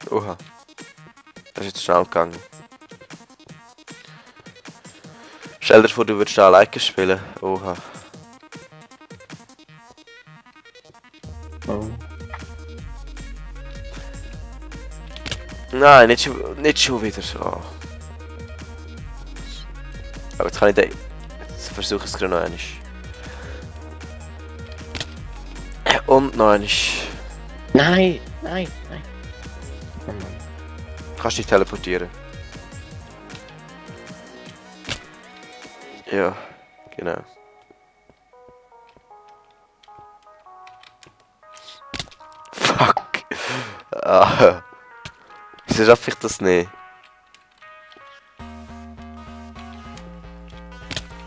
Oha. Das ist jetzt schnell gegangen. Stell dir vor, du würdest da alleine spielen. Oha. Oh. Nein, nicht schon wieder. Oh. Aber jetzt kann ich den... Jetzt versuche ich es gerade noch einmal. Und noch einmal. Nein, nein, nein. Oh Mann. Kannst dich teleportieren. Ja, genau. Fuck. Ah. Wieso schaffe ich das nicht?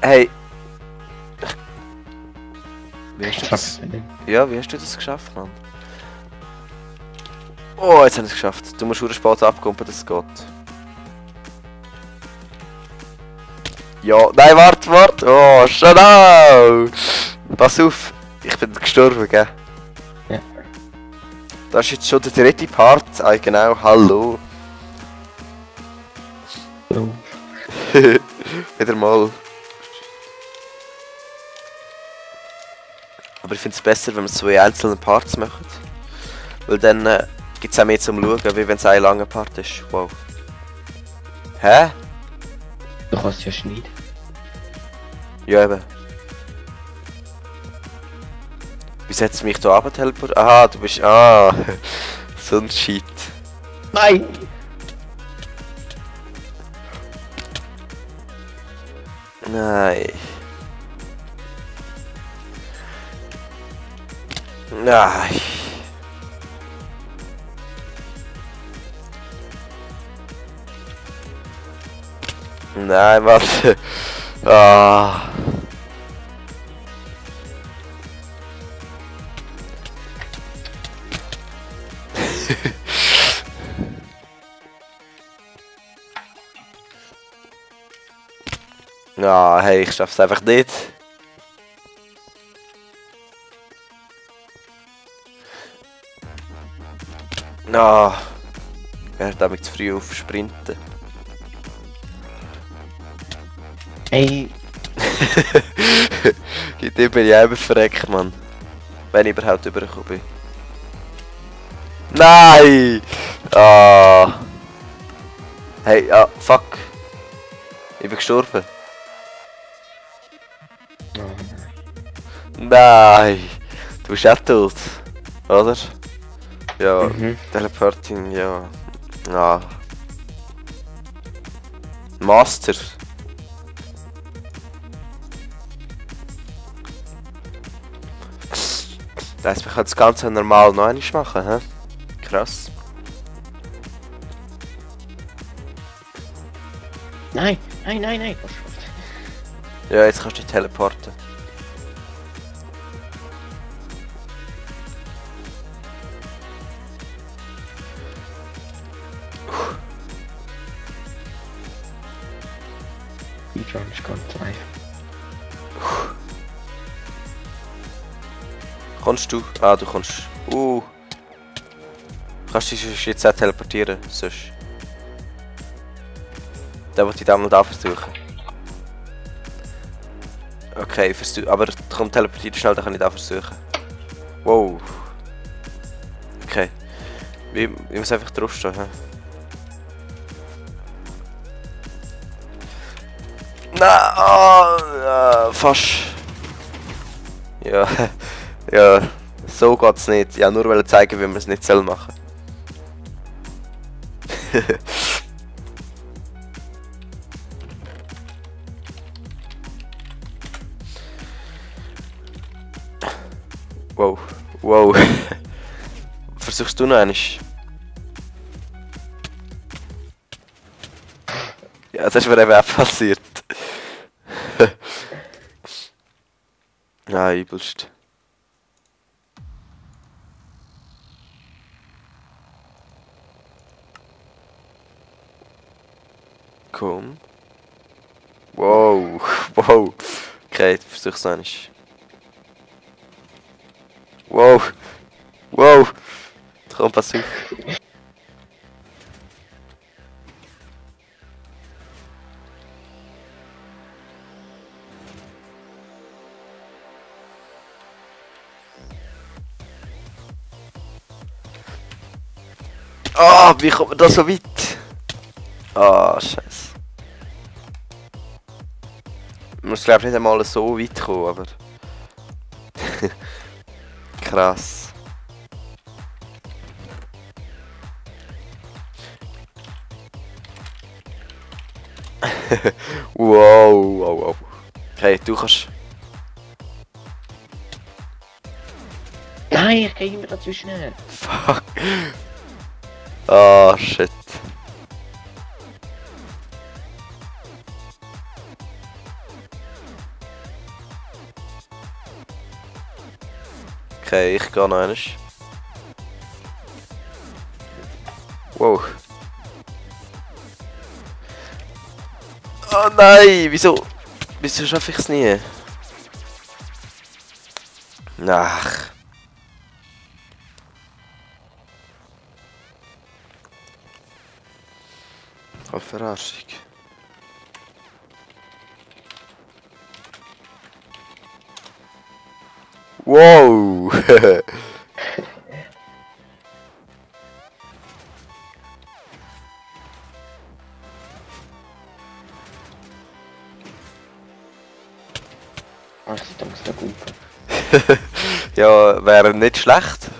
Hey. Wie hast du das? Ja, wie hast du das geschafft, Mann? Oh, jetzt habe ich es geschafft. Du musst nur spät abkumpen, dass es geht. Ja, nein, warte! Oh, schon auf! Pass auf, ich bin gestorben, gell? Ja. Das ist jetzt schon der dritte Part. Ah, genau, hallo. Oh. Wieder mal. Aber ich finde es besser, wenn man zwei einzelne Parts macht. Weil dann gibt es auch mehr zum Schauen, wie wenn es ein langer Part ist. Wow. Hä? Du kannst ja schneiden. Ja, eben. Wie setzt mich da runter teleportiert? Aha, du bist... Ah, so ein Shit. Nein! Nein. Nein. Nein, warte. Ah. Ja, hey, ich schaff's einfach nicht. Na, er hat damit zu früh auf Sprinten. Ey! Heute bin ich einfach verreckt, Mann. Wenn ich überhaupt übergekommen bin. Nein! Ah! Hey, ah, fuck. Ich bin gestorben. Oh, Nein! Du bist auch tot. Oder? Ja, Mhm. Teleporting, ja. Ah. Master. Das heisst, man kann das Ganze normal noch einmal machen, hä? Krass. Nein, nein, nein, nein! Was schafft? Ja, jetzt kannst du dich teleporten. Speedrun ist ganz einfach. Kommst du? Ah, du kommst. Kannst du dich jetzt auch teleportieren? Sonst. Dann wollte ich das mal da versuchen. Okay, aber komm, teleportiert schnell, dann kann ich da versuchen. Wow. Okay. Ich muss einfach draufstehen, hä? Nein, fast. Ja, ja, so geht's nicht. Ja, nur weil zeigen, wie man es nicht soll machen. Wow, wow. Versuchst du noch einmal? Ja, das ist mir eben auch passiert. Ja, übelst. Komm. Wow, wow. Okay, versuch's noch einmal. Wow. Wow. Komm, pass auf. Ah, wie kommt man da so weit? Ah, scheiße. Man muss glaube ich nicht einmal so weit kommen, aber... Krass. Wow, wow, wow. Okay, du kannst... Nein, ich gehe immer dazwischen. Fuck. Ah, shit. Okay, ich gehe noch einmal. Wow. Oh nein, wieso schaffe ich es nie? Ach. Voll Verarschung. Wow! Ach, ich denke, es ist gut. Ja, wäre nicht schlecht.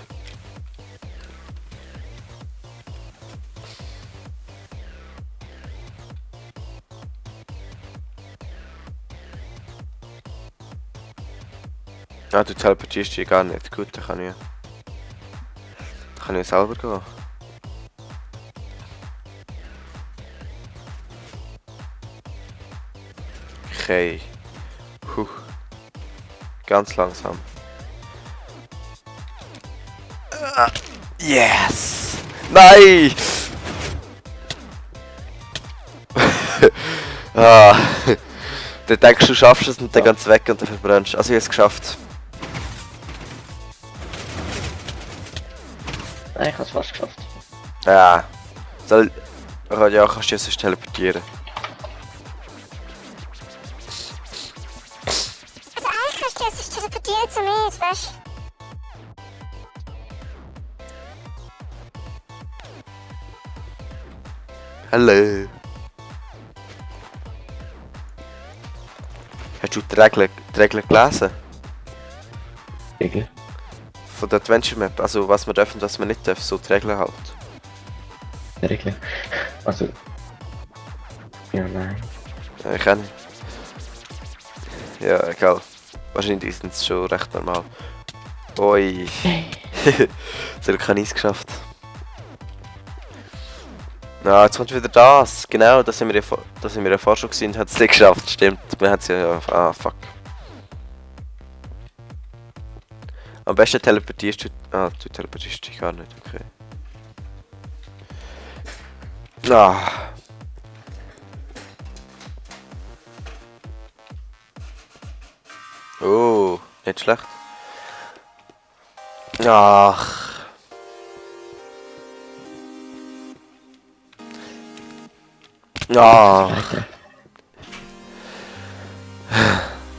Ah, du teleportierst dich gar nicht. Gut, dann kann ich selber gehen. Okay. Puh. Ganz langsam. Yes! Nein! Ah. Dann denkst du, schaffst es und dann ganz weg und dann verbrennst du. Also ich habe es geschafft. Nein, ich habe es fast geschafft. Ja. Ja, kannst du ja sonst teleportieren. Also eigentlich kannst du jetzt teleportieren zu mir, weißt du? Hallo. Hast du die Regeln gelesen? Regel? Von der Adventure Map? Also was man darf und was man nicht darf, so die Regeln halt. Regel? Also... Ja, nein. Ja, ich auch nicht. Ja, egal. Wahrscheinlich sind es schon recht normal. Oi. Das hat kein Eis geschafft. Na, jetzt kommt wieder das. Genau, da sind wir ja vorher schon gewesen und hat es nicht geschafft. Stimmt, wir haben es ja... Ah, fuck. Am besten teleportierst du... Ah, du teleportierst dich gar nicht, okay. Ah. Oh, nicht schlecht. Ach. Ah.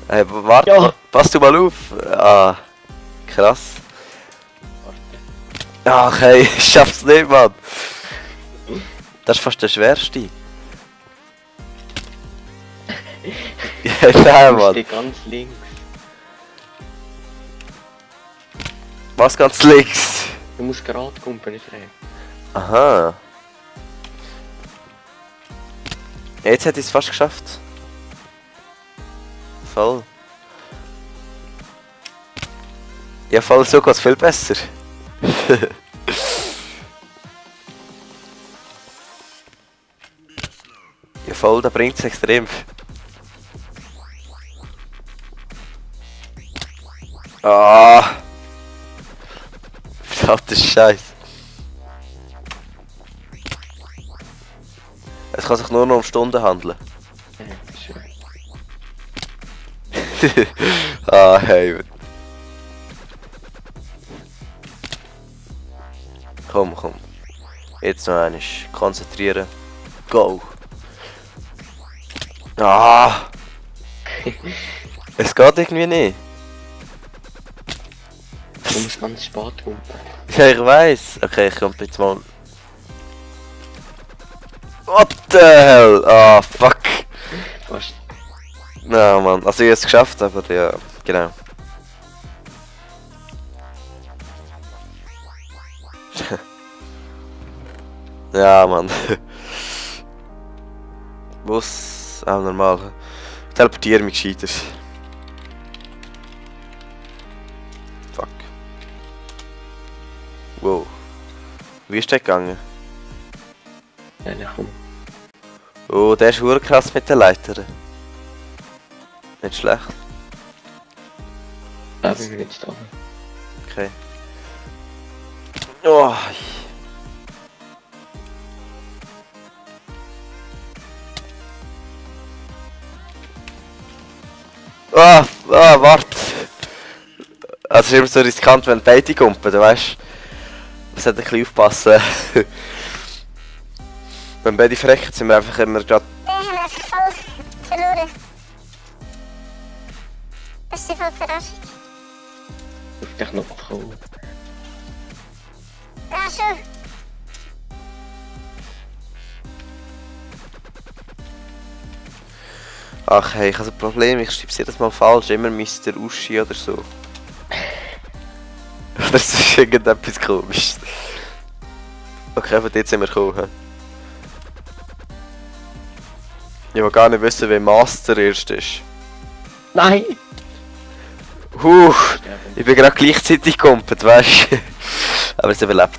Hey, warte, Ja. pass du mal auf. Ah, krass. Ach hey, ich schaff's nicht, Mann. Das ist fast der schwerste. Ja, nein, Mann. Steht ganz links. Was ganz links? Du musst gerade kommen, nicht rein. Aha. Ja, jetzt hätte ich es fast geschafft. Voll. Ja, voll, so geht's viel besser. Ja, voll, da bringt's extrem. Ah. Verdammte Scheiße. Es kann sich nur noch um Stunden handeln. Ja, schön. Ah, hey. Komm, komm. Jetzt noch einmal. Konzentrieren. Go! Ah! Es geht irgendwie nicht. Du musst ganz spät kumpen. Ja, ich weiß. Okay, ich komme jetzt mal. What the hell? Ah, fuck. Fast. Na, Mann. Also, ich habe es geschafft, aber ja, genau. Ja, Mann. Was? Auch normal. Teleportiere mich gescheiter. Fuck. Wow. Wie ist der gegangen? Ja, komm. Oh, der ist verdammt krass mit den Leitern. Nicht schlecht. Da bin ich jetzt da. Okay. Oh. Ah, warte. Also, es ist immer so riskant, wenn beide kumpen, du weißt. Man sollte ein bisschen aufpassen. Wenn beide verrecken, sind wir einfach immer gerade. Wir haben einfach voll verloren. Das ist die voll Überraschung. Auf den Knopf kommen. Ja, schon. Ach hey, ich habe ein Problem, ich schreibe es jedes Mal falsch, immer Mr. Uschi oder so. Oder es ist irgendetwas komisch. Okay, von dort sind wir gekommen. Ich will gar nicht wissen, wer Master erst ist. Nein! Ich bin gerade gleichzeitig gekommen, weißt du? Aber es überlebt.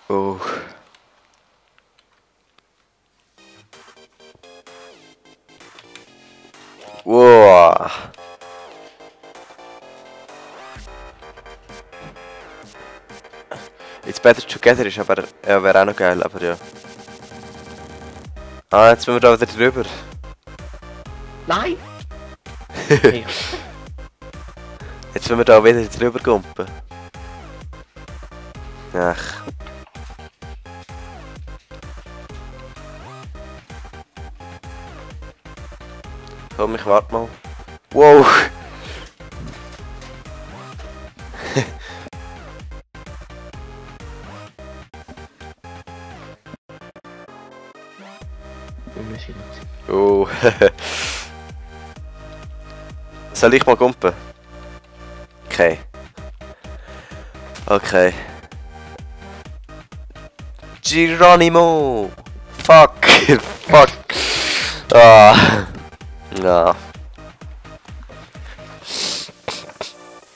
Oh. Wow. It's better together ist aber ja, wäre auch noch geil, aber ja. Ah, jetzt sind wir da wieder drüber. Nein! Hey, Jetzt sind wir da wieder drüber gumpen. Ach. Komm, ich warte mal. Wow! wir müssen jetzt. Oh. Soll ich mal gumpen? Okay. Okay. Geronimo! Fuck! Fuck! Ah. Ja.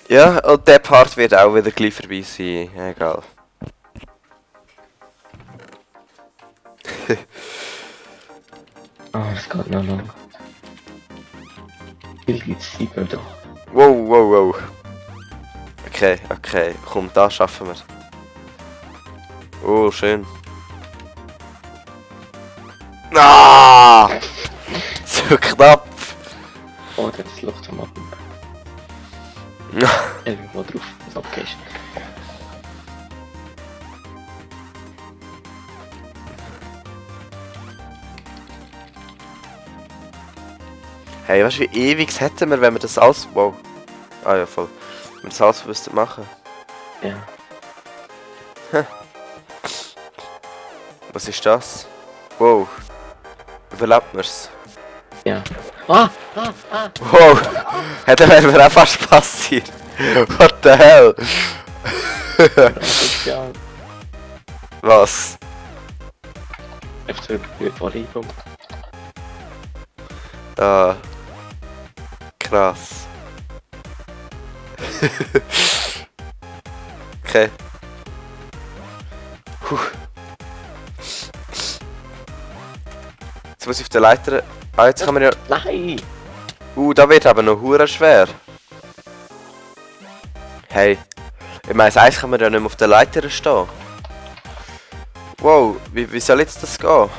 Ja, und der Part wird auch wieder gleich vorbei sein. Egal. Ah, es geht noch lang. Viel gibt's lieber da. Wow, wow, wow. Okay, okay. Komm, da schaffen wir. Oh, schön. Ah! So knapp. Oh, da ist Luft zum Atmen. Irgendwo drauf, was abgehst. Hey, weißt du, wie ewig hätten wir, wenn wir das alles. Wow. Ah ja, voll. Wenn wir das alles wüssten machen. Ja. Was ist das? Wow. Überlebt mir's? Ja. Ah! Wow! Hätte mir auch fast passiert. What the hell? Ja. Was? Echt so gut Volleyball. Ah. Krass. Okay. Puh. Jetzt muss ich auf der Leiter. Ah, jetzt kann man ja. Nein! Da wird aber noch hure schwer. Hey. Ich meine, eins kann man ja nicht mehr auf der Leiter stehen. Wow, wie soll jetzt das gehen?